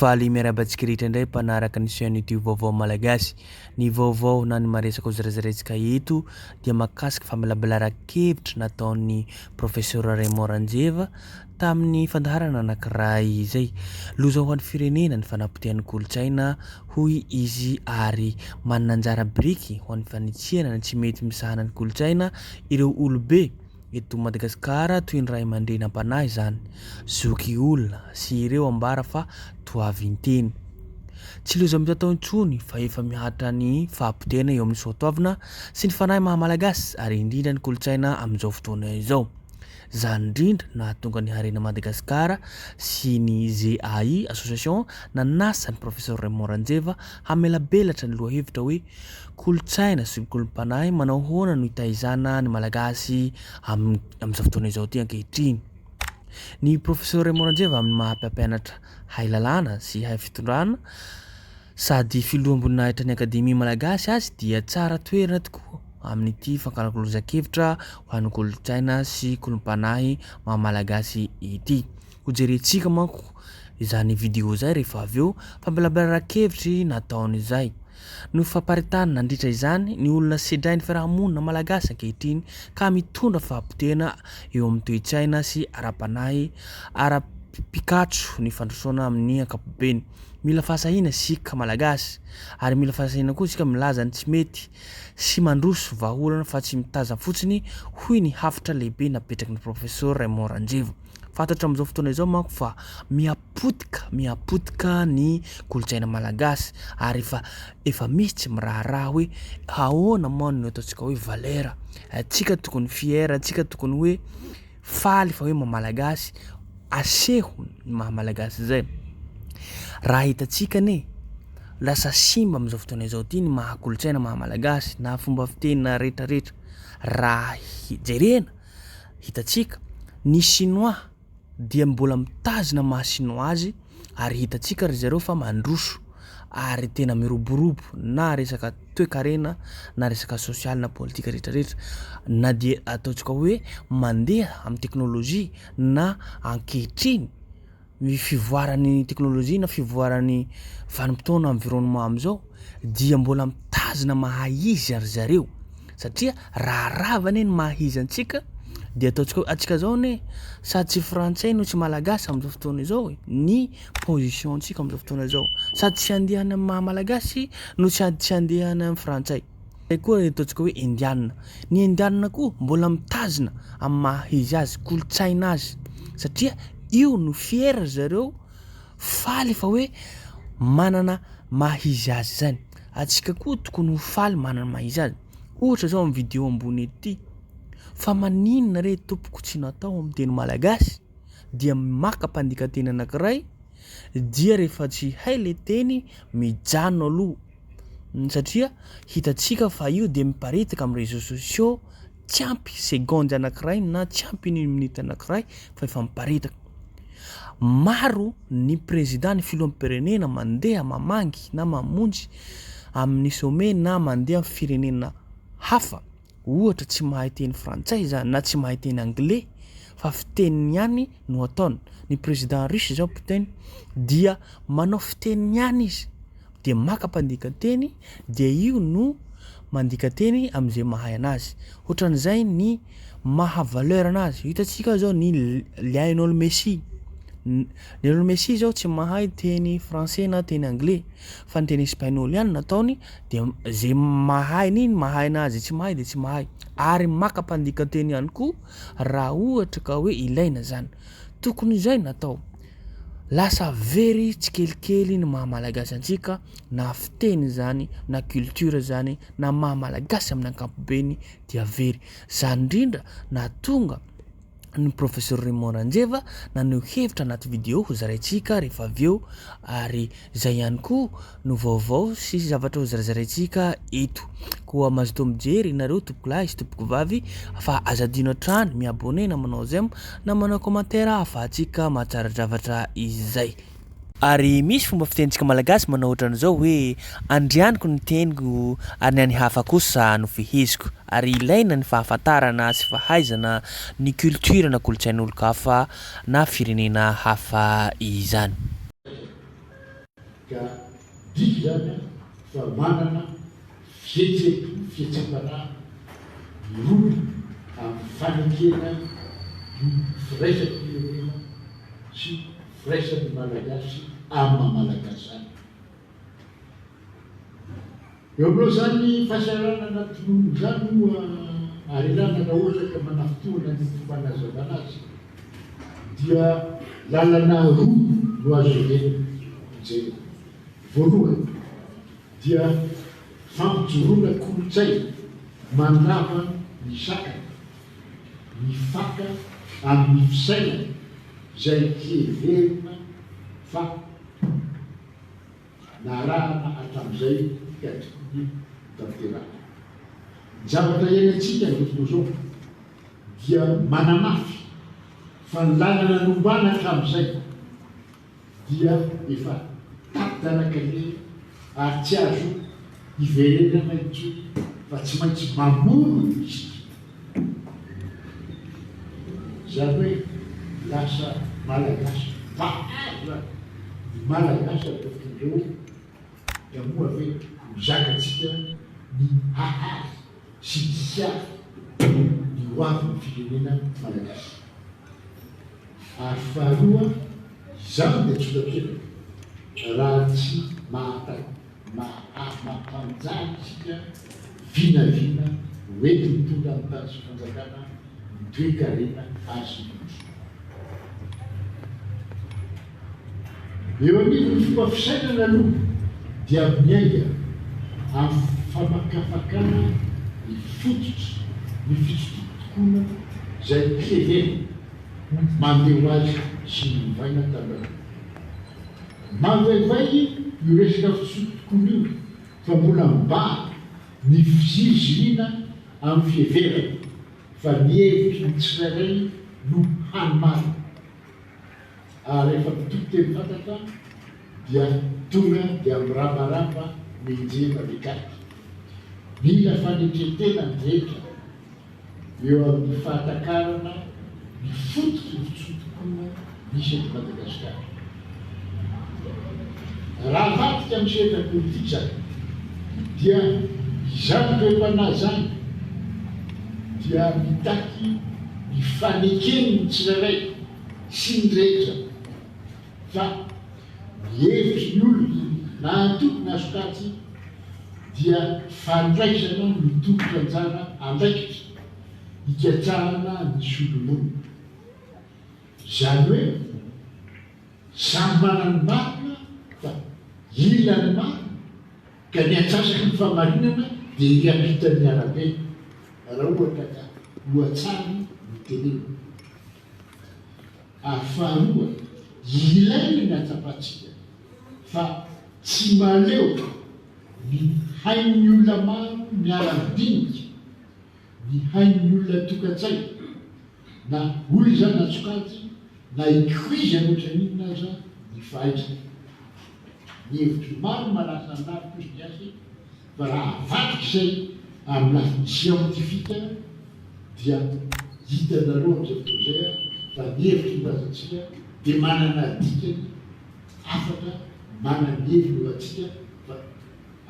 Faly miarahaba antsika rehetra indray mpanaraka ny chaîne YouTube Vaovao Malagasy. Ny vaovao na ny maresaka ho zarazaraintsika eto dia mahakasika famelabelaran-kevitra nataon'ny Professeur Raymond Ranjeva tamin'ny fandaharana anankiray izay. Loza ho an'ny firenena ny fanapotehan'ny kolontsaina hoy izy ary manana anjara biriky ho an'ny fanitsiana ny tsy mety misahana ny kolontsaina ireo olobe eto Madagasikara toy ny ray aman-dreny am-panahy izany, zoky olona sy ireo ambara fa toavin-teny. Tsy loza mitatao intsony fa efa mihatra ny fahapotehana eo amin'ny soatoavina sy ny fanahy maha Malagasy ary indrindra ny kolontsaina amin'izao fotoana izao. Izany indrindra nahatonga ny Harena Madagasikara sy ny GAI Association nanasa ny Professor Raymond Ranjeva hamelabelatra ny lohahevitra hoe Kolontsaina sy kolom-panahy manao ahoana no itaizana ny Malagasy amin'izao fotoana izao ity ankehitriny? Ny Professor Raymond Ranjeva amin'ny maha mpampianatra hay lalàna sy hay fitondrana sady filoham-boninahitra ny Akademia Malagasy azy dia tsara toerana tokoa amin'ity fankalakolozan-kevitra ho an'ny kolontsaina sy kolom-panahy maha Malagasy ity. Hojerentsika manko izany video izay rehefa avy eo, famelaberan-kevitry nataony izay. Nofamparitany nandritra izany ny olona sedrain'ny fiarahamonina malagasy ankehitriny ka mitondra fahapotehana eo amin'ny toe-tsaina sy ara-panahy ara-pikatso ny fandrosoana amin'ny ankapobeny. Mila fahasahiana isika Malagasy ary mila fahasahiana koa isika milaza ny tsy mety sy mandroso vahaolana fa tsy mitazam-fotsiny hoy ny hafatra lehibe napetraky ny Professor Raymond Ranjeva. Fantatra amin'izao fotoana izao manko fa miha-potika, miha-potika ny kolontsaina malagasy ary efa efa misy tsy miraharaha hoe ahoana moa no ataontsika hoe valeur, antsika tokony fier, antsika tokony hoe faly fa hoe maha malagasy, aseho ny maha malagasy izay. Raha hitantsika anie lasa simba amin'izao fotoana izao ity ny maha kolontsaina maha malagasy na fomba fiteny na retraretra raha jerena Hitantsika, ny Chinois dia mbola mitazona maha Chinois azy ary hitantsika ry zareo fa mandroso ary tena miroborobo na resaka toekarena na resaka sosialy na politika rehetra rehetra na dia ataontsika hoe mandeha amin'ny teknolojia na ankehitriny ny fivoaran'ny teknolojia na fivoaran'ny vanim-potoana environnement amin'izao dia mbola mitazona maha izy ry zareo satria raha rava anie ny maha izy antsika dia ataontsika hoe antsika zao anie sady tsy frantsay no tsy malagasy amin'izao fotoana izao e, ny position ntsika amin'izao fotoana izao sady tsy handeha any amin'ny maha malagasy no sady tsy handeha any amin'ny frantsay. Zay koa ny ataontsika hoe indiana. Ny indiana koa mbola mitazona amin'ny maha izy azy, kolontsaina azy satria io no fier ry zareo, faly fa hoe manana maha izy azy zany. Antsika koa tokony ho faly manana maha izy azy. Ohatra zao amin'ny video ambony ety, fa maninona re tompoko tsy natao amin'ny teny malagasy dia maka mpandika teny anankiray dia rehefa tsy hay le teny mijanona aloha satria hitantsika fa io dia miparitaka amin'ny réseaux sociaux tsy ampy segondy anankiray na tsy ampy une minute anankiray fa efa miparitaka. Maro ny président ny filoham-pirenena mandeha mamangy na mamonjy amin'ny sommet na mandeha amin'ny firenena hafa ohatra tsy mahay teny frantsay izany na tsy mahay teny anglais fa fiteniny ihany no ataony. Ny président russe izao Poutine dia manao fiteniny ihany izy. dia maka mpandika teny dia io no mandika teny amin'izay mahay anazy. Ohatran'izay ny maha valeur anazy. Hitantsika zao ny Lionel Messi. Lionel Messi zao tsy mahay teny français na teny anglais fa ny teny espagnol ihany no nataony dia zay mahay an'iny mahay anazy, tsy mahay dia tsy mahay. Ary maka mpandika teny ihany koa raha ohatra ka hoe ilaina zany. Tokony izay no atao. Lasa very tsikelikely ny maha malagasy antsika na fiteny izany na culture izany na maha malagasy amin'ny ankapobeny dia very. Izany indrindra nahatonga ny professeur Raymond Ranjeva naneho hevitra anaty video ho zaraintsika rehefa avy eo ary izay ihany koa no vaovao sy zavatra ho zarazaraintsika eto. Koa mazotoa mijery nareo tompokolahy sy tompokovavy fa aza adino hatrany mi-abonner na manao j'aime na manao commentaire ahafahantsika mahatsara-javatra izay. Ary misy fomba fitenintsika malagasy manao ohatran'izao hoe andrianiko ny teniko ary ny an'ny hafa kosa no feheziko. Ary ilaina ny fahafantarana sy fahaizana ny culture na kolontsain'olon-kafa na firenena hafa izany. Ka midika izany fa manana fihetseham-po, fihetseham-panahy mirona amin'ny fanekena ny firaisam-pirenena sy firaisan'ny Malagasy amin'ny maha Malagasy azy. Eo aminao izany fahasahiranana tononina izany moa ary ilana raha ohatra ka manafintohina ny fomba anazavana azy dia lalana roa no azo heverina hojerena. Voalohany dia fampijoroana kolontsaina mandrava ny sakana, ny faka amin'ny fisainana izay heverina fa narahana hatramin'izay ka tokony hotanterahina. Ny zavatra iainantsika amin'izao fotoana izao dia manamafy fa ny lalana nombana hatramin'izay dia efa tapi-dalan-kaleha ary tsy azo hiverenana intsony fa tsy maintsy mamorona isika. Izany hoe lasa Malagasy mpahazo ny Malagasy amin'izao fotoana izao ka moa ve ho zakantsika ny hahary sy hiaro ny ho avin'ny firenena Malagasy? Ary faharoa, izany dia tsy ho tanteraka raha tsy mahatadidy Maha-mampanjary isika vinavina ho enti-mitondra ny tany sy fanjakana, ny toe-karena ary sy ny fandrosoana. Eo anivon'ny fomba fisainana aloha dia miainga amin'ny famakafakana ny fototry ny fitsitokotokoana izay heverina ho mandeha ho azy sy nolovaina taloha. Mangaivay io resaka fitsotokoana io fa mbola mibaha ny fiziriziriana amin'ny fiheverana fa ny hevitry ny tsirairay no hany marina. Ary rehefa mpitoky teny fantatra dia tonga dia mirabaraba mianjera mikaty. Mila fanetren-tena ny rehetra. eo amin'ny fahatakarana ny fototry ny fitsotokoana misy eto Madagasikara. Raha avadika amin'ny sehatra politika izany dia izany toe-panahy izany dia mitaky ny faneken'ny tsirairay sy ny rehetra fa ny hevitry ny olona na antoko na sokajy dia fandraisana ny tolotra anjara andraikitra hikatsahana ny solon'olona. Izany hoe samy manana ny marina fa ilan'ny marina ka ny antsasaky ny fahamarinana dia ery ampitan'ny arabe raha ohatra ka ohatsary no tenenina. Ary faharoa, ilaina ny hahatsapantsika fa tsy mahaleo ny hain'ny olona maro miara-midinika, ny hain'ny olona tokan-tsaina, na olona izany na sokajy, na ikoizana ohatran'inona aza ny fahaizana. Ny hevitry ny maro manasa ny lavitra hozy ny azy fa raha avadika izay amin'ny lafiny siantifika dia hitanareo amin'izay fotoana izay fa ny hevitry ny razantsika dia manana dikany hafatra manana ny heviny ho antsika fa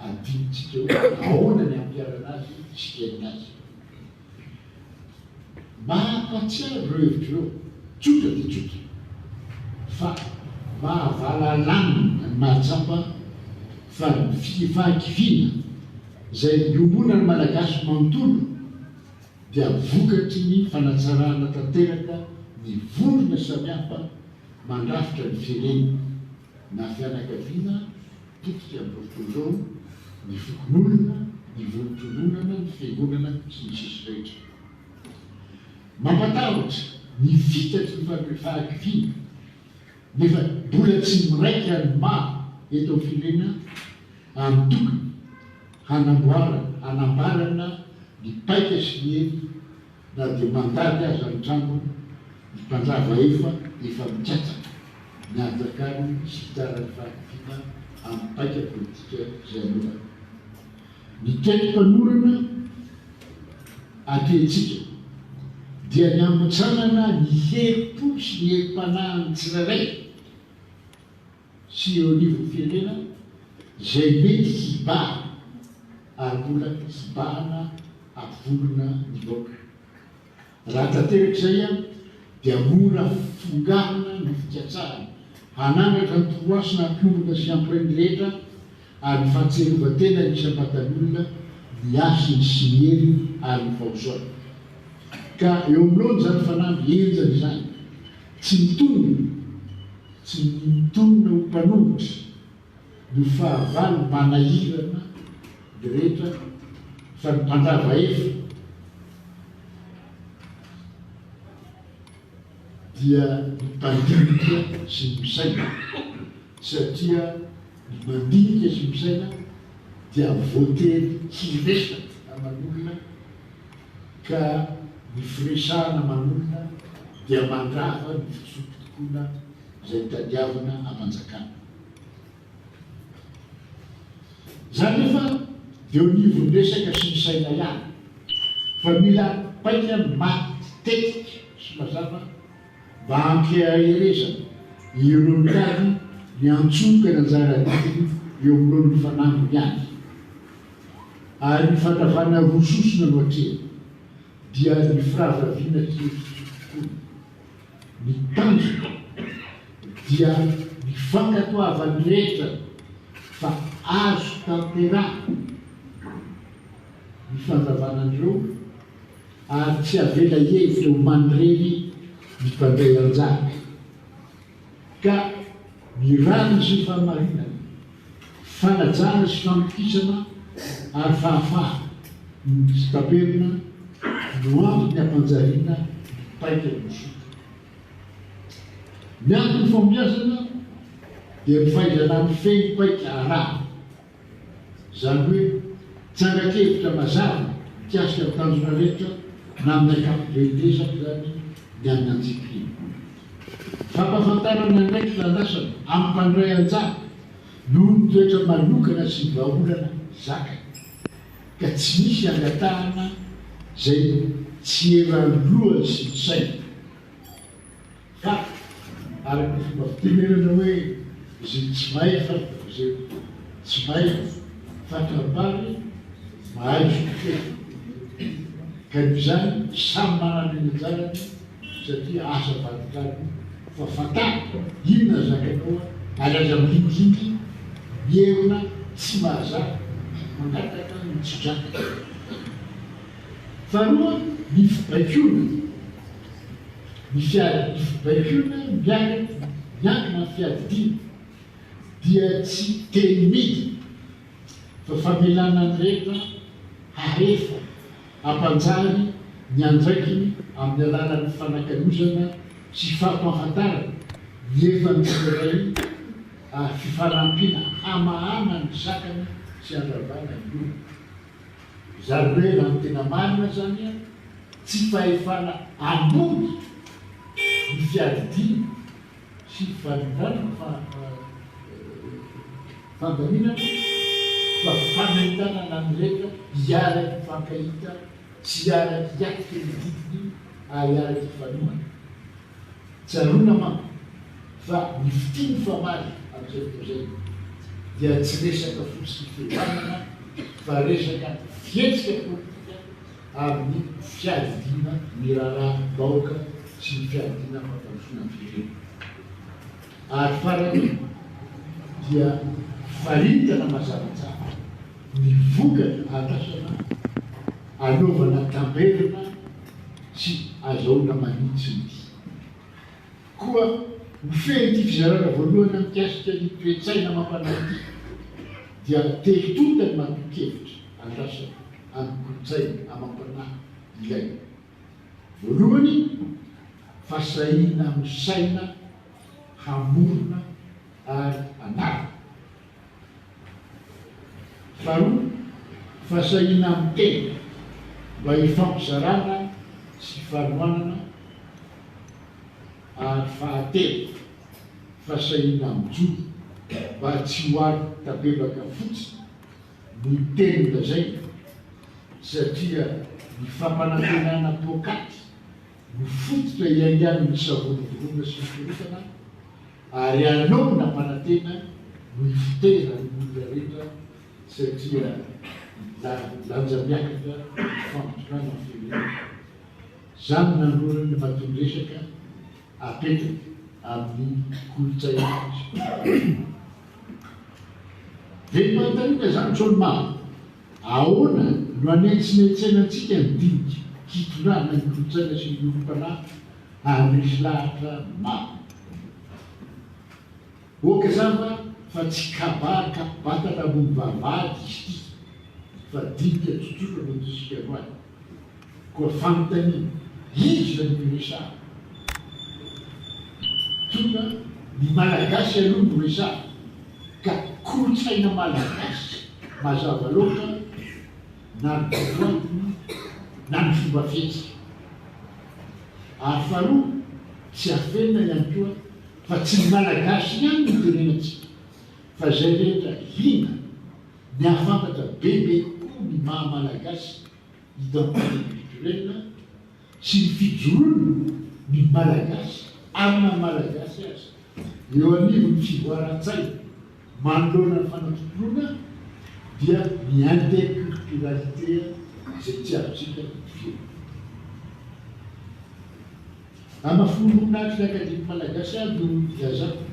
adinontsika hoe ahoana ny hampiharana azy sy hiainana azy. Mahampahatsiaro ireo hevitra ireo, tsotra dia tsotra, fa mahavalalanina ny mahatsapa fa ny fahakiviana izay iombonan'ny Malagasy manontolo dia vokatry ny fanatsarana tanteraka ny vondrona samihafa mandrafitra ny firenena, na fianakaviana potika amin'izao fotoana izao, ny fokonolona, ny vondrom-piangonana, ny fiangonana, sy ny sisa rehetra. Mampatahotra ny fitatry ny fahakiviana nefa mbola tsy miraika ny maro eto amin'ny firenena amin'ny tokony hanamboarana, hanambarana ny paika sy ny hery na dia mandady aza ny trano, ny mpandrava efa efa mikatsaka ny hanjakany sy hitaran'ny fahakiviana amin'ny paika politika izay anaovany. Ny teti-panorona atrehintsika dia ny hamontsanana ny herim-po sy ny herim-panahin'ny tsirairay. sy eo anivon'ny firenena izay mety hibahana ary mbola hibahana hampivondrona ny vahoaka. Raha tanteraka izay dia mora fongarina ny fikatsahana hanandratra ny torohasina hampiombona sy hampiray ny rehetra ary ny fahatsiarovan-tena isam-batan'olona ny hasiny sy ny heriny ary ny fahosoany. Ka eo anoloana izany fanamby henjana izany, tsy mitonona, tsy ny mitonona ho mpanohitra no fahavalo manahirana ny rehetra fa ny mpandrava efa dia ny mpandinika sy ny misaina satria ny mandinika sy misaina dia voatery hiresaka aman'olona ka ny firesahana aman'olona dia mandrava ny fitsokotokoana izay tadiavina hampanjakana. Izany nefa dia eo anivon'ny resaka sy ny saina ihany fa mila paika maty tetika sy mazava mba hampiaherezana ireo mitady ny hantsofoka ny anjara adidiny eo anoloan'ny fanamby miady. Ary ny fandravana roa sosona no atrehina dia ny firaviraviana sy ny fitsofokoana. Ny tanjona dia ny fankatoavan'ny rehetra fa azo tanterahina ny fandravana an'ireo ary tsy avela hihevitra ho manirery ny mpandray anjara ka ny rariny sy ny fahamarinana, fanajana sy famitokisana ary fahafahana no tsy taperina no antony hampanjariana ny paika mizotra. Ny anton'ny fahombiazana dia ny fahaizana mifehy ny paika arahina. Izany hoe tsangan-kevitra mazava mikasika ny tanjona rehetra na amin'ny ankapobeny resaka izany ny amin'ny antsipiriany. Fampahafantarana ny andraikitra andrasana amin'ny mpandray anjara noho ny toetra manokana sy ny vahaolana zakany ka tsy misy angatahana izay tsy eran'ny lohany sy ny sainy. Fa araka ny fomba fitenenana hoe izay tsy mahay fa izay tsy mahay fatram-bary mahay sokafena. Ka noho izany samy manana ny anjarany satria asa vadin-trano fa fantaro inona ny zakanao ary aza milingilingy mierona tsy mahazaka mangataka ny tsy zaka. Faharoa ny fibaikoana. Ny fiady ny fibaikoana miakatra miankina amin'ny fiadidiana dia tsy teny midina fa famelana ny rehetra hahefa hampanjary ny andraikiny amin'ny alalan'ny fanakalozana sy fampahafantarana ny efan'ny tsirairay ary fifanampiana hamahana ny sakana sy handravana ny olana. Izany hoe raha ny tena marina izany an, tsy fahefana ambony ny fiadidiana sy fanindrana fa fandaminana fa fanentanana ny rehetra hiaraka hifankahita sy hiaraka hiatrika ny didiny ary hiaraka hifanohana. Tsaroana manko fa ny fitia mifamaly amin'izay fotoana izay dia tsy resaka fotsiny fihavanana fa resaka fihetsika politika amin'ny fiadidiana ny raharaham-bahoaka sy ny fiadidiana fampandrosoana ny firenena. Ary farany dia faritana mazava tsara ny vokatra andrasana anaovana tamberina sy azahoana manitsy ny dia. Koa ho fehin'ity fizarana voalohany mikasika ny toe-tsaina amam-panahy ity dia telo tonta ny matoan-kevitra andrasana amin'ny kolontsaina amam-panahy ilaina. Voalohany, fahasahiana misaina hamorona ary hanarina. Faharoa, fahasahiana miteny mba hifampizarana sy hifanohanana ary fahatelo, fahasahiana mijoro mba tsy ho ary tabebaka fotsiny ny teny lazaina satria ny fampanantenana poakaty no fototra iaingan'ny savorovoroana sy ny korontana. Ary anao nampanantena no hifoteran'ny olona rehetra satria lanja miakatra ny fampitondrana ny firenena. Zany nanorany matoa resaka apetraka amin'ny kolontsaina sy kolontsaina. Velom-panontaniana izany John Maro. Ahoana no hanentsinentsenantsika ny dinika hitondrana ny kolontsaina sy ny olom-panahy haharesy lahatra maro? Oka zava fa tsy kabary kapo-batana ambony vavahady izy ity fa dinika tsotsotra no tosika androany. Koa fanontaniana, iza no iresahana? Tsotra, ny Malagasy aloha no resahana, ka kolontsaina malagasy mazava loatra na ny votoatiny na ny fomba fihetsika. Ary faharoa, tsy afenina ihany koa fa tsy ny Malagasy ihany no tenenantsika fa izay rehetra liana ny hahafantatra bebe kokoa ny maha Malagasy, identité culturelle, sy ny fijoroana ny Malagasy amin'ny maha Malagasy azy eo anivon'ny fivoaran-tsaina manoloana ny fanatontoloana dia ny interculturalité izay tsy azontsika idivirana. Hamafilombon'Atry ny Akademia Malagasy aho no ilazako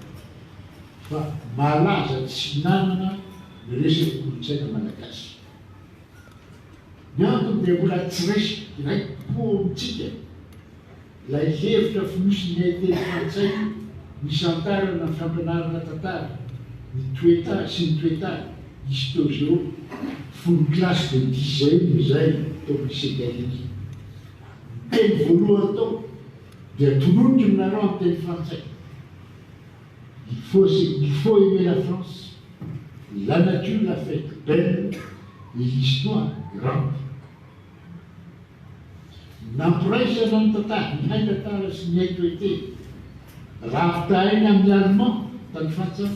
fa malaza tsy nanana ny resaka kolontsaina malagasy. Ny antony dia mbola tsy resy iraim-po amintsika ilay hevitra fonosin'ny haiteny frantsay nisantarana ny fampianarana tantara, ny toetany sy ny toetany, histo-géo, fony classe de dixième izay tao lycée Gallieni. Ny teny voalohany tao dia tononiko aminareo amin'ny teny frantsay, Il faut il faut aimer la France, la nature l'a faite belle et l'histoire grande. Nampiraisana ny tantara, ny haintantara sy ny haitohaiteny. Raha ampitahaina amin'ny Allemand tany Frantsa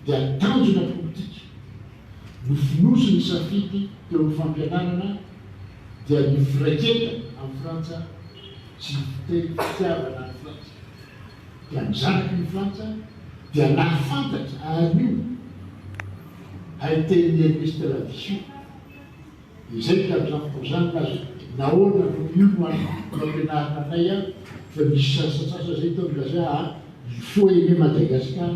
dia tanjona politika nofonosin'ny safidy teo amin'ny fampianarana dia ny firaiketana amin'i Frantsa sy ny fiteny fitiavana an'i Frantsa. Dia ny zanaky ny Frantsa dia nahafantatra an'io haitenin'i Ernest Lavissou. Izay tamin'izany fotoana izany nilaza hoe nahoana no io no ampianarina anay an, fa nisy sasantsasany izay tao nilaza hoe ah, il faut aimer Madagascar,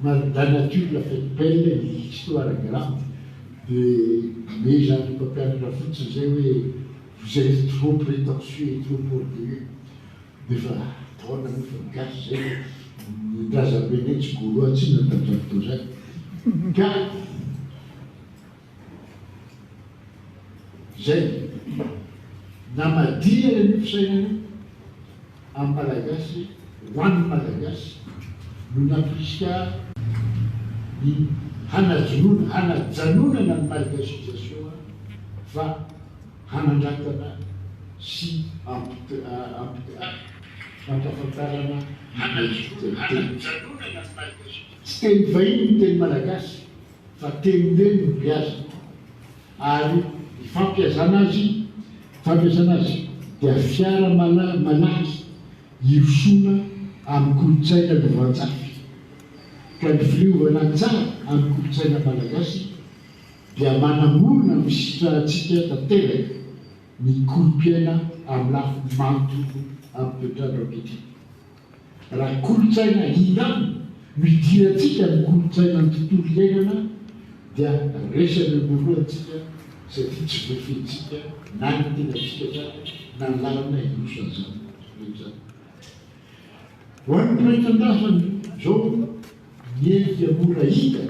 la nature l'a faite belle et l'histoire grande. Dia nomezan'ny mpampianatra fotsiny izay hoe vous etes trop prétentieux et trop orgueilleux. Nefa taona moa fa ny gasy zay ny razambenay tsy gaulois tsinona tamin'izany fotoana izany ka zay namadihana an'io fisainana io amin'ny malagasy ho an'ny malagasy no nampirisika ny hanajonona hanajanonana ny malgacisation fa hanandratana sy hampahafantarana ny teny. Tsy teny vahiny ny teny malagasy fa tenin-dreny no beazina ary ny fampiasana azy fampiasana azy dia fiara malaky hirosoana amin'ny kolontsaina lovantsafy ka ny fileovana tsara amin'ny kolontsaina malagasy dia manamorona ny fisitrahantsika tanteraka ny kolom-piaina amin'ny lafiny manontolo amin'ny toetr'andro ankehitriny. Raha kolontsaina ihany no idirantsika amin'ny kolontsainan'ny tontolo iainana dia resy any am-boalohany isika satria tsy voafehintsika na ny tenantsika izany na ny lalana hiroso an'izany rehetra izany. Ho an'ny mpiray tanindrazana izao ny endrika mora hita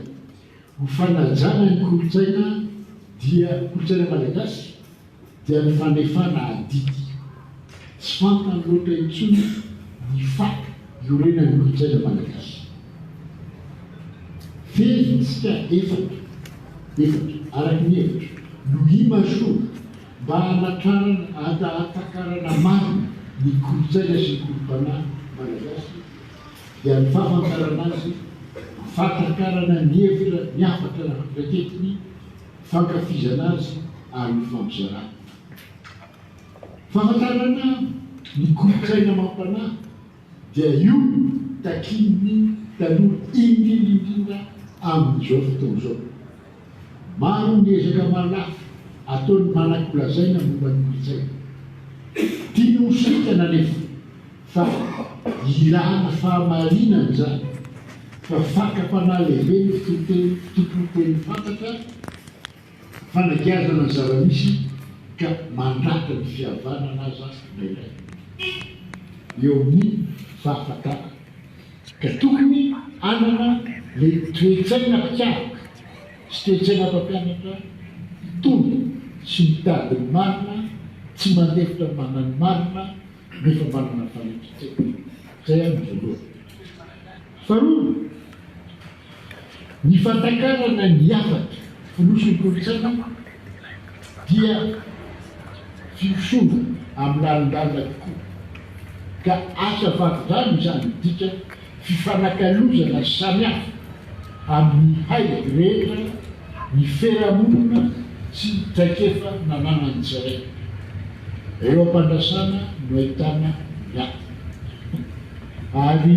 Ho fanajana ny kolontsaina dia kolontsaina malagasy dia ny fanefana adidy. Tsy fantany loatra intsony ny faka iorenan'ny kolontsaina malagasy. Fehezontsika efatra, efatra, araka ny hevitro, no imasoana mba hanatrarana, hahatakarana marina ny kolontsaina sy ny kolom-panahy malagasy dia ny fahafantarana azy, fahatakarana ny hevitra, ny hafatra raketiny, fankafizana azy ary ny fampizarana. Fahafantarana ny kolontsaina amam-panahy dia io takian'ny. tanora indrindra indrindra amin'izao fotoana izao. Maro ny ezaka marolafy ataon'ny manan-kolazaina momba ny kolontsaina. Tiana ho soritana anefa fa ilana fahamarinana izany fa fakam-panahy lehibe ny fitontolo-teny fantatra, fanagiazana ny zava-misy ka mandratra ny fihavanana aza indraindray eo amin'ny fahafantarana. Ka tokony hanana le toe-tsaina mpikaroka sy toe-tsaina mpampianatra hitondra sy mitady ny marina, tsy mandefitra ny manana ny marina nefa manana fanetren-tena. Zay ihany ny voalohany. Faharoa, ny fahatakarana ny hafatra fonosin'ny kolontsaina dia firosoana amin'ny lalindalina kokoa, ka asa vato-drano izany midika fifanakalozana samihafa amin'ny hay rehetra ny fiarahamonina sy ny traikefa nananan'ny tsirairay. Eo am-pandrasana no ahitana ny hafa. Ary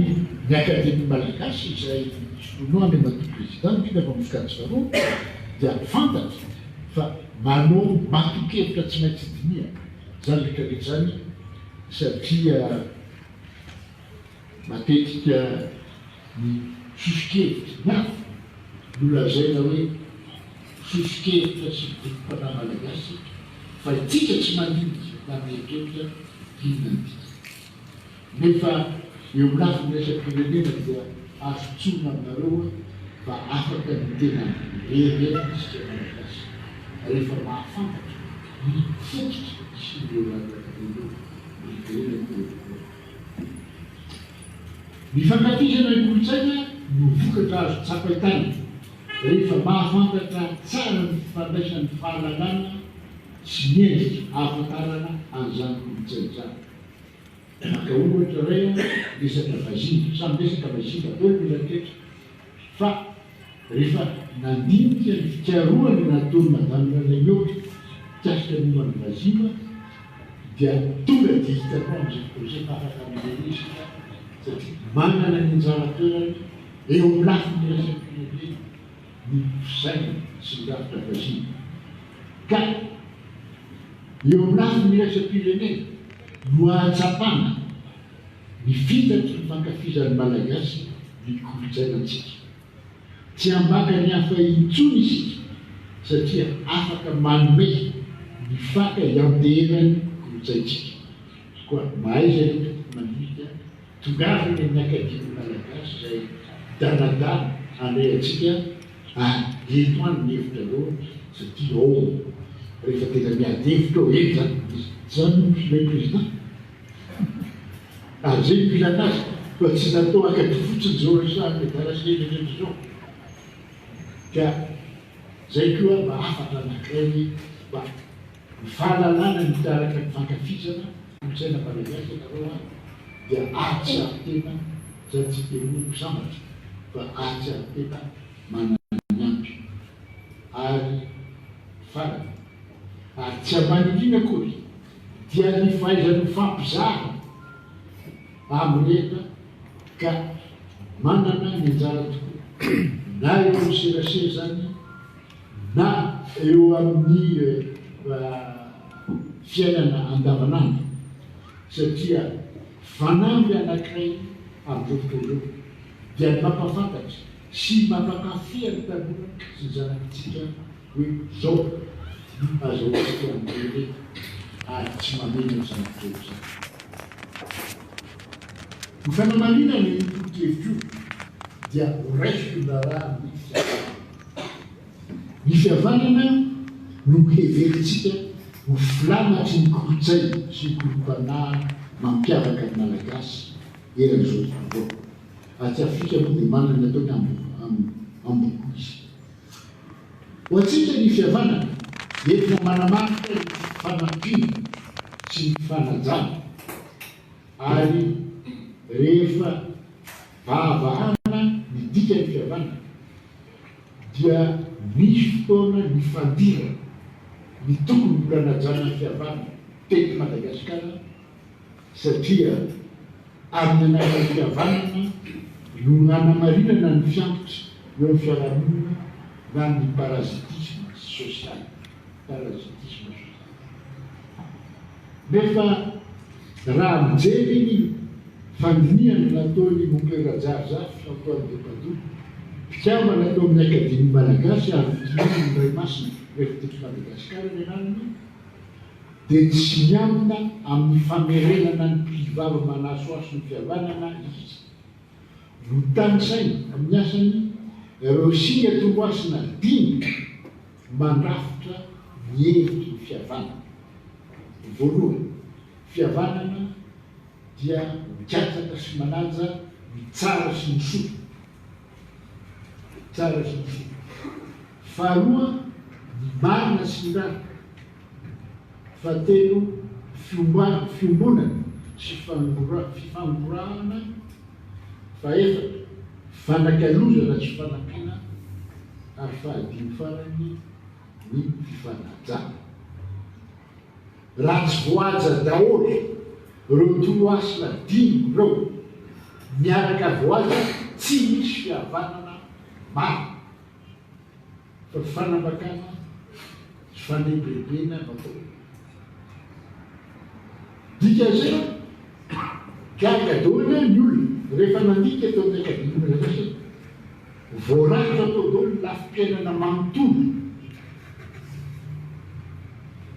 ny Akademia Malagasy izay soloinao Andriamatoa Président indrindra fa amin'ny sokajy faharoa dia fantatra fa manao maton-kevitra tsy maintsy dinihana izany rehetra rehetra izany satria matetika ny soso-kevitry ny hafa no lazaina hoe soso-kevitra sy bokim-panahy malagasy fa itsika tsy mandinika na mieritreritra inona ny dikany. Nefa eo amin'ny lafiny iraisam-pirenena dia azo tsorina aminareo aho fa afaka ny tena mirehareha isika Malagasy rehefa mahafantatra ny fototra isian'ireo lalana ireo miverina eo aloha. Ny fankafizana ny kolontsaina no vokatra azo tsapain-tanana rehefa mahafantatra tsara ny fifandraisan'ny fahalalana sy ny endrika ahafantarana an'izany kolontsaina izany. Maka ohatra iray aho, resaka vazimba, samy resaka vazimba daholo ny olona rehetra, fa rehefa nandinika ny fikarohana nataon'i Madame Ralaimihoatra mikasika ny momba ny vazimba dia tonga dia hitanao amin'izay fotoana izay fa afaka mirehareha isika satria manana ny anjara toerany eo amin'ny lafiny iraisam-pirenena ny fisainana sy ny rafitra vazimba ka Eo amin'ny lafiny iraisam-pirenena no ahatsapana ny fitatry ny fankafizan'ny Malagasy ny kolontsainantsika. Tsy ambaka ny hafa intsony isika satria afaka manome ny faka ianteheran'ny kolontsaintsika. Koa mahaiza ry tompoko mandinika, tongava eny amin'ny Akademia Malagasy izay midanadana handray antsika ary ento any ny hevitrareo satria ao rehefa tena miady hevitra ao, eny zany izy tsy zany hoy ilay président ary zay no ilana azy fa tsy natao akadio fotsiny zao resahan'ny adala sy rehetra rehetra zao ka zay koa mba hafatra anankiray mba Ny fahalalana mitaraka ny fankafizana kolontsaina malagasy ianareo an dia ahatsiaro tena zany tsy teny hoe ho sambatra fa ahatsiaro tena manana ny ampy ary farany ary tsy ambany indrindra akory dia ny fahaizana mifampizara amin'ny rehetra ka manana ny anjara tokoa na eo amin'ny serasera izany na eo amin'ny fiainana andavanandro satria fanamby anankiray amin'izao fotoana izao dia ny mampahafantatra sy mampankafy ny tanora sy ny zanakitsika hoe izao no azahoantsika mirehareha ary tsy mameno izany fotoana izany. Ho fanamarinana io tolo-kevitra io dia horaisiko ny raharaha amin'ny fihavanana. Ny fihavanana no heverintsika ho filamatry ny kolontsaina sy ny kolom-panahy mampiavaka ny Malagasy eran'izao tontolo izao. Aty Afrika moa dia manana ny atao hoe ambokoa izy. Ho antsika ny fihavanana dia entina manamarika ny fifanampiana sy ny fifanajana ary rehefa vahavahana ny dikan'ny fihavanana dia nisy fotoana nifandirana ny tokony mbola najana ny fihavanana teto Madagasikara satria amin'ny anaran'ny fihavanana No hanamarinana ny fiantitra eo amin'ny fiarahamonina na ny parasitisme social, parasitisme social. Nefa raha mijery ny fandinihana nataon'i Mompera Rajarizafy Antoine de Padoue, mpikambana tao amin'ny Akademia Malagasy ary fitonian'ny Ray Masina rehefa teto Madagasikara ny anarany, dia tsy mianina amin'ny famerenana ny mpivava manasohaso ny fihavanana izy. Notanisainy amin'ny asany ireo singa torohasina dimy mandrafitra ny hevitry ny fihavanana. Voalohany, fihavanana dia mikatsaka sy manaja ny tsara sy ny soa. Tsara sy ny soa. Faharoa, ny marina sy ny rariny. Fahatelo, fiombonana sy fifangorahana. Fahefatra, fanakalozana sy fanampiana. Ary fahadimy farany, ny fifanajana. Raha tsy voahaja daholo ireo torohasina dimy ireo miaraka voahaja, tsy misy fihavanana marina. Fa fanambakana sy fanebirebena no atao. Dikan'izay an, gaga daholo anie ny olona rehefa nandika teo amin'ny Akademia Malagasy hoe voarafitra tao daholo ny lafim-piainana manontolo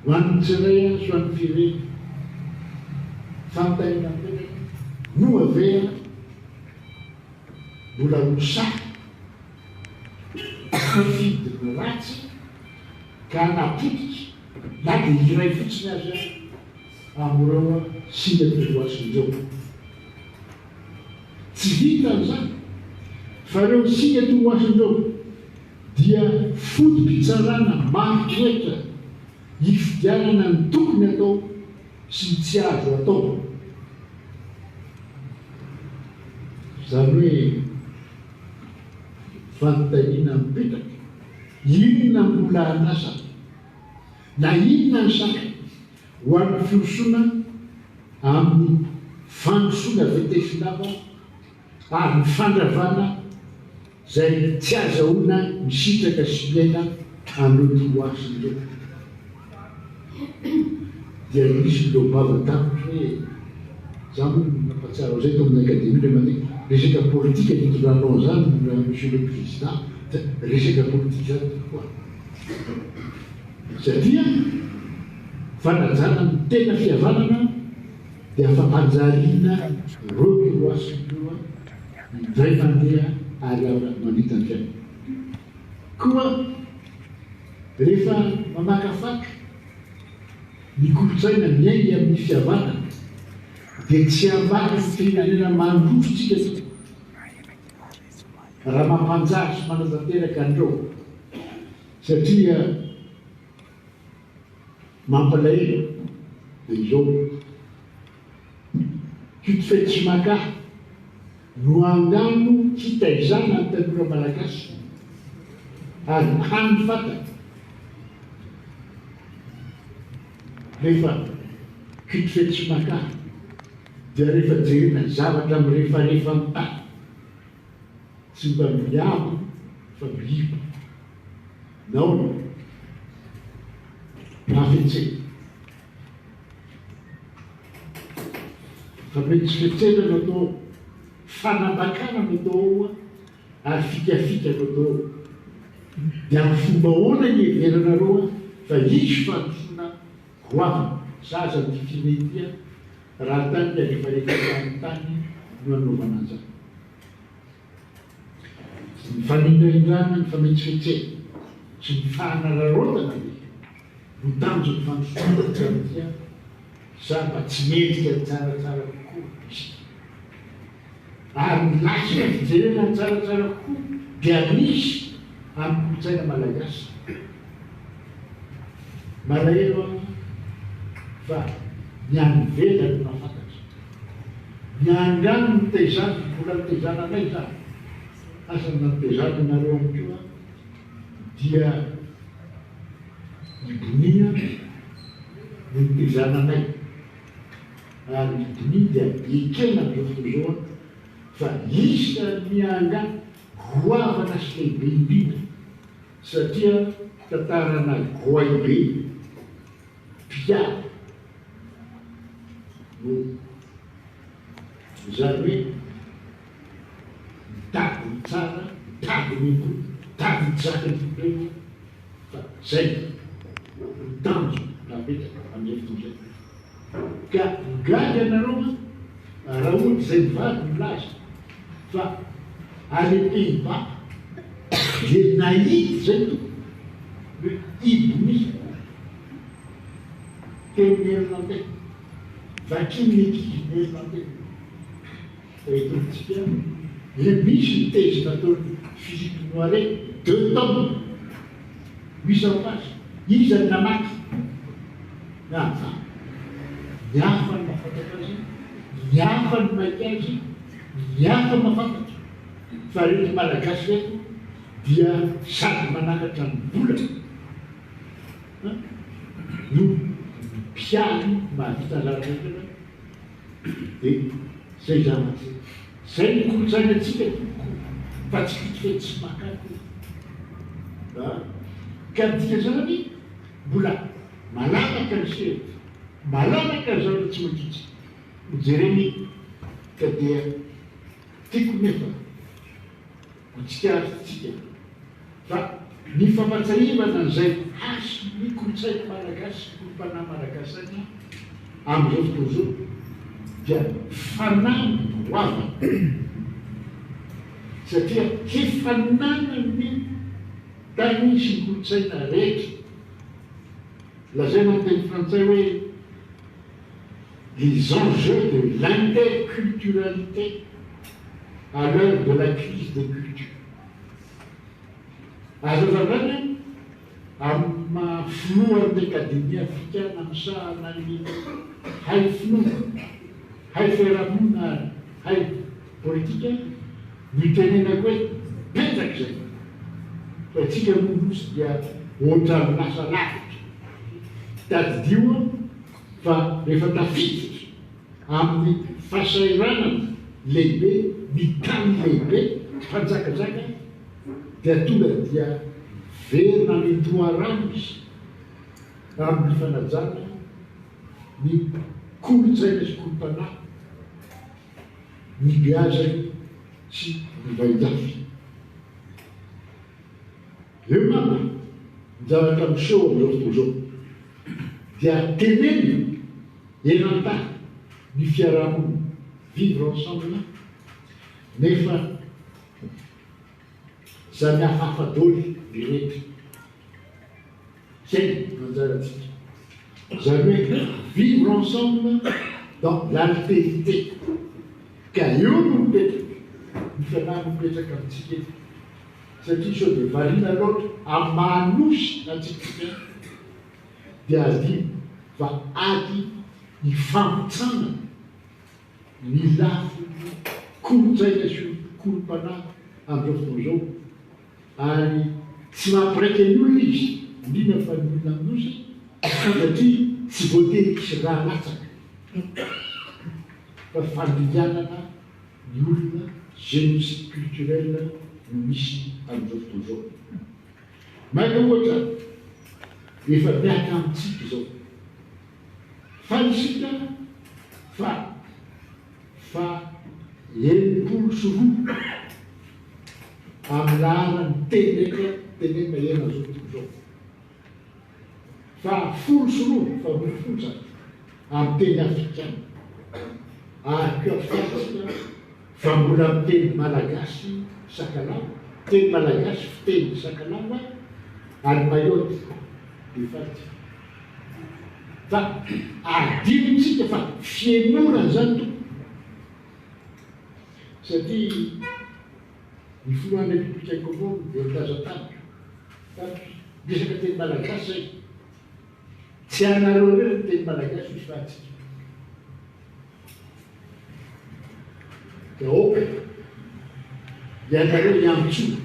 ho an'ny tsirairay sy ho an'ny firenena. Fanontaniana mipetraka, moa ve mbola ho sahy Nifidy ny ratsy ka hanapotika na dia iray fotsiny aza amin'ireo singa torohasina ireo. Tsy vitan'izany fa ireo singa torohasina ireo dia foto-pitsarana marin-toetra hifidianana ny tokony atao sy ny tsy azo atao. Izany hoe. Fanontaniana mipetraka, inona mbola andrasana? Na inona ny sakana ho an'ny firosoana amin'ny fandrosoana vetesin-dava ary ny fandravana izay tsy azahoana misitraka sy miaina amin'ireo torohasina ireo? Dia nisy niloa-bava tamiko hoe, za moa nampahatsiaro an'izay tao amin'ny Académie indray mandeha, resaka politika ny itondranao an'izany Monsieur le Président, dia resaka politika izany tokoa. Satria fanajana ny tena fihavanana dia fampanjariana ireo torohasina ireo indray mandeha ary mandritra ny fiainana. Koa Rehefa mamakafaka ny kolontsaina miainga amin'ny fihavanana dia tsy ambany ny firenena mandroso tsika tompoko raha mampanjary sy manatanteraka an'ireo satria mampalahelo dia izao Cutefe tsy maka no angano hitaizana ny tanora malagasy ary hany fantany nefa cutefe tsy maka dia rehefa jerena zavatra mirefarefa amin'ny tany tsy mba miabo fa miiba nahoana? Hafetsena. Fametsifetsena no atao ao, fanambakana no atao ao ary fikafika no atao ao. Dia amin'ny fomba ahoana ny hiheveranareo fa hisy fandrosoana goavana sahaza an'ity firenena ity raha tany alefarefa tany tany no hanaovana an'izany? Ny fanindrahindrana ny fametsifetsena sy ny fanararaotana ve no tanjon'ny fandrosoana eto amin'ity sa mba tsy mendrika ny tsaratsara kokoa isika? Ary ny lafiny fijerena ny tsaratsara kokoa dia misy amin'ny kolontsaina malagasy. Malahelo aho fa ny any ivelany no mahafantatra. Ny any ihany no nitaizana, mbola nitaizana anay izany, asa na nitaizana anareo ihany koa, dia i Donia no nitaizana anay, ary i Donia dia ekena amin'izao fotoana izao. Fa isan'ny angaha goavana sy lehibe indrindra satria tantarana goay be mpiady no izany hoe mitady ny tsara, mitady ny ambony, mitady ny zakan'ny firenena fa zay no tanjona napetraka amin'izay fotoana izay. Ka gaga ianareo an, raha ohatra izay mivady milaza fa any Pays Bas dia nahita izay tompoko hoe Ibni teny néerlandais, vakin'ny ankizy néerlandais fa eto amintsika dia misy ny thèse nataon'i Philippe Noiret, deux tomes, 800 pages, iza no namaky? Aza. Ny hafa no mahafantatra azy, ny hafa no mahita azy, ny hafa mahafantatra fa ireto Malagasy ireto dia sady manakatra ny vola no mpiahy mahavita ny lalana rehetra dia izay zavatra izay ny kolontsaina antsika tompoko fa tsy fetsifetsy sy maka akory. Ka ny dikan'izany mbola Malalaka ny sehatra, malalaka ny zavatra tsy maintsy hojerena ka dia tiako nefa ho tsikaritritsika fa ny fampatsahivana an'izay hasin'ny kolontsaina malagasy sy kolom-panahy malagasy saina amin'izao fotoana izao dia fanamby goavana satria hifaninanan'ny tany sy ny kolontsaina rehetra. Lazaina amin'ny teny frantsay hoe les enjeux de l'interculturalité à l'heure de la crise des cultures. Azo hazavaina amin'ny maha filohan'ny Akademia Afrikana misahana ny hay finoana, hay fiarahamonina ary hay politika no itenenako hoe betsaka izay fa isika moa nosy dia ohatran'ny lasa lavitra. Tadidio fa rehefa tafiditra amin'ny fahasahiranana lehibe ny tany lehibe mpanjakazaka dia tonga dia miverina any an-toharano izy amin'ny fanajana ny kolontsaina sy kolom-panahy. Ny beazany sy ny vain-jafy. Eo angamba ny zavatra miseho amin'izao fotoana izao dia tenenina eran-tany ny fiarahamonina, vivre ensemble, nefa samy hafahafa daholo ny rehetra. Zay no anjarantsika. Izany hoe vivre ensemble dans l'altérité. Ka eo no mipetraka ny fanahy mipetraka amintsika eto. Satria sao dia variana loatra amin'ny maha nosy antsika dia adino fa ady ifampitsanana ny lafiny kolontsaina sy kolom-panahy amin'izao fotoana izao. Ary tsy mampiraika ny olona izy, indrindra fa ny olona amin'ny Nosy, satria tsy voatery hisy rà latsaka, fa fandringanana ny olona, génocide culturel, no misy amin'izao fotoana izao. Maika ohatra, efa mihatra amintsika izao. Faly isika fa fa 260 amin'ny laharan'ny teny rehetra tenenina eran'izao tontolo izao. Fa 210, faha 12 izany, amin'ny teny afrikana. Ary koa fantatsika fa mbola miteny malagasy sakalava, teny malagasy fiteny sakalava any Mayotte, Befaty. Fa adinontsika fa fihemorana izany tompoko. Satria ny filohan'ny Repoblikan'i Kômôro dia nilaza tamiko, tamiko izy, miresaka teny malagasy izay. Tsy anareo irery ny teny malagasy hoy izy fa antsika. Dia aoka ianareo hiantsoa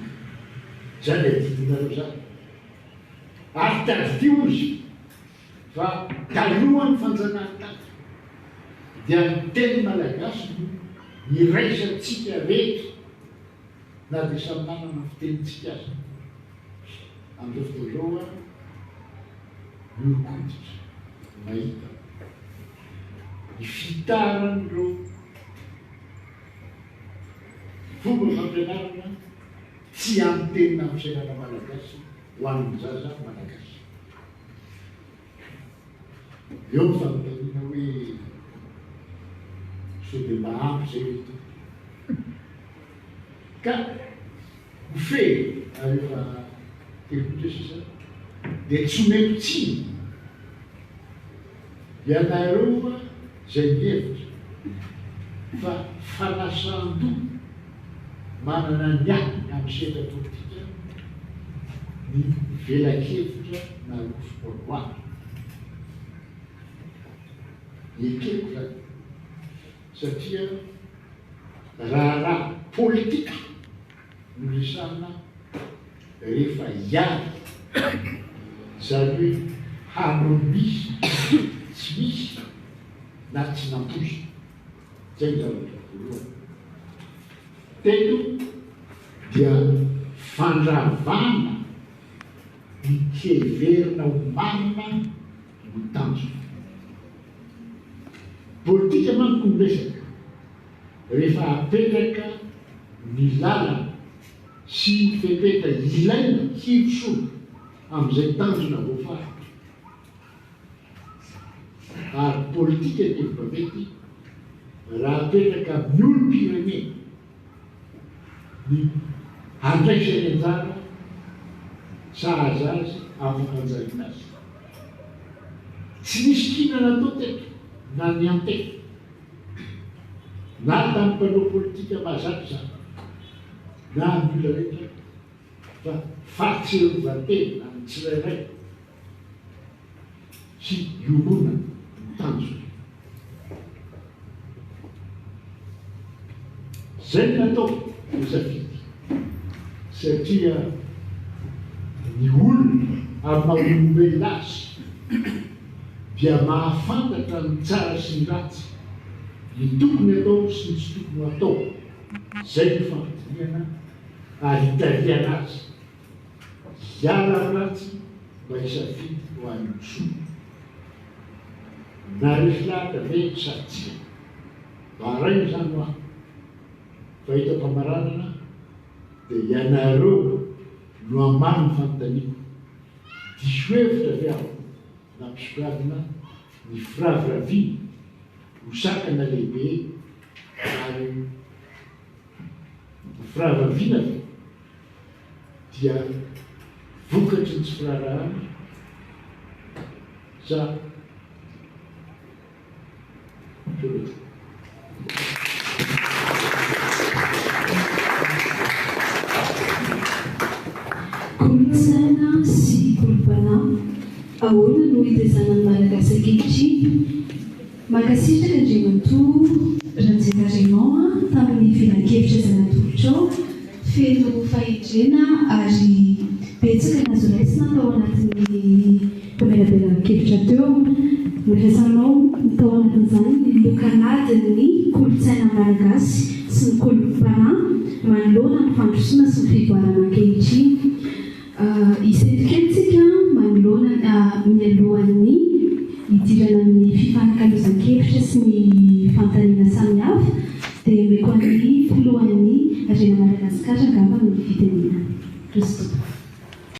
izany adidinareo izany. Ary tadidio hoy izy fa talohan'ny fanjanahantany dia ny teny malagasy no. Iraisantsika rehetra na dia samy manana ny fitenintsika aza. Amin'izao fotoana izao aho mihoron-koditra mahita ny fitaran'ireo fomba fampianarana tsy amin'ny teny na amin'ny fisainana malagasy ho an'ny zaza malagasy. Eo ny fanontaniana hoe sao dia mba ampy izay ve tompoko? Ka ho fehiny ary efa telopolo sisa dia tsy omeko tsiny ianareo izay mihevitra fa fanasan-doha manana ny akony amin'ny sehatra politika ny velakevitra naroso androany. Ekeko izany satria raharaha politika no resahina rehefa hiady, izany hoe hanao misy tsy misy na tsy nampoizina. Izay ny zavatra voalohany. Teto dia fandravana ny heverina ho marina no tanjona. Politika manko ny resaka rehefa apetraka ny lalana sy ny fepetra ilaina hirosoana amin'izay tanjona voafaritra. Ary politika ny hevi-baventy raha apetraka amin'ny olom-pirenena ny handraisany anjara sahaza azy amin'ny fampanjariana azy. Tsy nisy kiana natao teto na niantefa na tamin'ny mpanao politika mahazatra izany na amin'ny olona rehetra fa fahatsiarovan-tena ny tsirairay. sy iombonana ny tanjona. Izay no natao ho safidy satria ny olona amin'ny maha olombelona azy dia mahafantatra ny tsara sy ny ratsy, ny tokony atao sy ny tsy tokony ho atao. Izay no fampidinihana ary itarihana azy Hiala amin'ny ratsy mba hisafidy ho an'ny soa. Naharesy lahatra ve sa tsia? Bahrain izany hoa. Fa eto am-pamaranana dia ianareo no hamaly ny fanontaniako, diso hevitra ve aho nampisongadina ny firaviraviana ho sakana lehibe ary ny firaviraviana ve dia vokatry ny tsy firaharahan'ny sa fiolojia. Kolontsaina sy kolompanahy, ahoana no hitaizana ny Malagasy ankehitriny? Mankasitraka Andriamatoa Ranjeva Raymond tamin'ny filankevitra izay natolotrao, feno fahendrena ary betsaka ny azo raisina tao anatin'ny famelabelaran-kevitra teo. Noresahinao tao anatin'izany ny lokanadin'ny kolontsaina malagasy sy ny kolompanahy manoloana ny fandrosoana sy ny fivoarana ankehitriny.